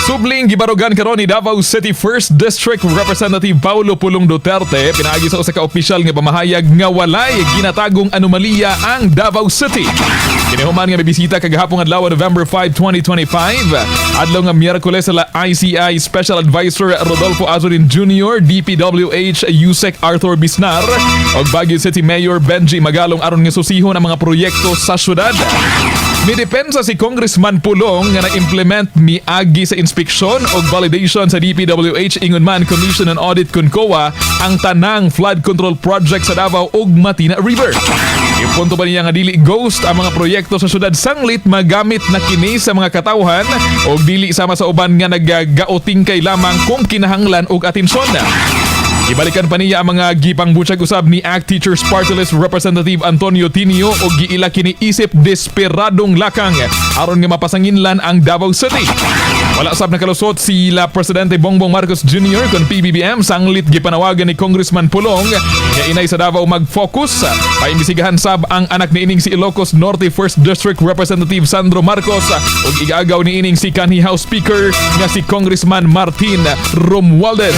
Subling gibarugan karon ni Davao City 1st District Representative Paulo Pulong Duterte pinaagi sa usa ka opisyal nga pamahayag nga walay ginatagong anomalya ang Davao City. Kinihuman nga mibisita kagahapon adlaw, November 5, 2025. Adlaw nga Miyerkules, sa ICI Special Advisor Rodolfo Azurin Jr., DPWH Usec Arthur Bisnar ug Baguio City Mayor Benji Magalong aron nga susihon ang mga proyekto sa syudad. Midepensa si Congressman Pulong nga na-implement miagi sa inspeksyon o validation sa DPWH, ingon man Commission on Audit kun COA, ang tanang flood control project sa Davao ug Matina River. Ipunto pa niya nga dili ghost ang mga proyekto sa syudad sanglit magamit na kini sa mga katawhan o dili sama sa uban nga nagagaotingkay lamang kung kinahanglan og atensyon. Ibalikan pa niya ang mga gipangbutyag usab ni ACT Teachers Party List Representative Antonio Tinio og giila kini isip desperadong lakang aron nga mapasanginlan ang Davao City. Wala sab nakalusot sila Presidente Bongbong Marcos Jr. kon PBBM sanglit gipanawagan ni Congressman Pulong nga inay sa Davao mag-focus. Paimbisigahan sab ang anak ni ining si Ilocos Norte 1st District Representative Sandro Marcos ug igagaw ni ining si kanhi House Speaker nga si Congressman Martin Romualdez.